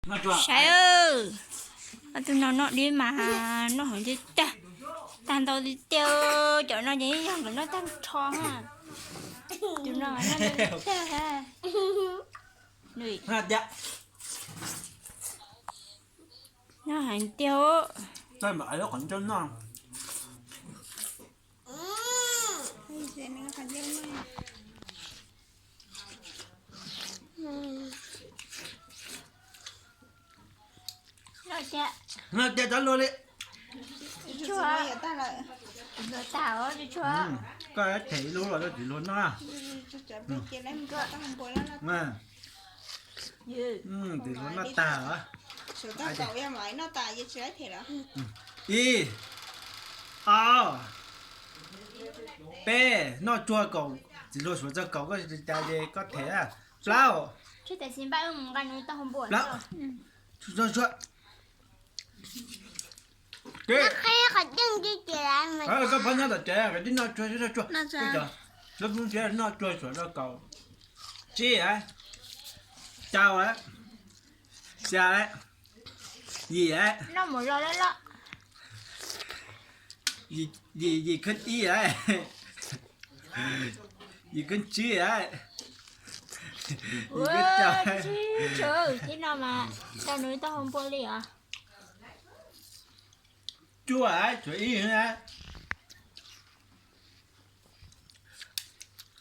Saib, ob tug no noj dib mas noj heev tiag tiag, tag ntau tiag tiag. Cov no ces yog nkawd noj tag nrho na. Tus no noj tag, noj heev tiag. Noj tiag, cov luag li. Tag, koj them ib lub los rau txiv hluas noj. Txiv hluas noj tag os. Ib, ob, peb, noj tsuag kaum, txiv hluas suav txog kaum koj tsis cas ces koj them. Plaub, plaub, koj phob nyob tom tsev, koj tib noj tsuag, noj tsuag, noj tsuag, noj tsuag suav rau kaum, tsib, rau, xya, yim, yim, yim khib ib, yim khib tsib, yim khib, tib no mas tau nws tau hau npua li os. Cuaj, tshuav ib,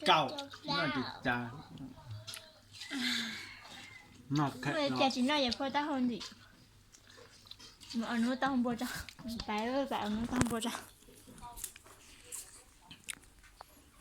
kaum, no cas tsis noj yawg phauj taub hau ntxim. Mus ua nws taub hau npua tso, pab, pab ua nws taub hau npua tso.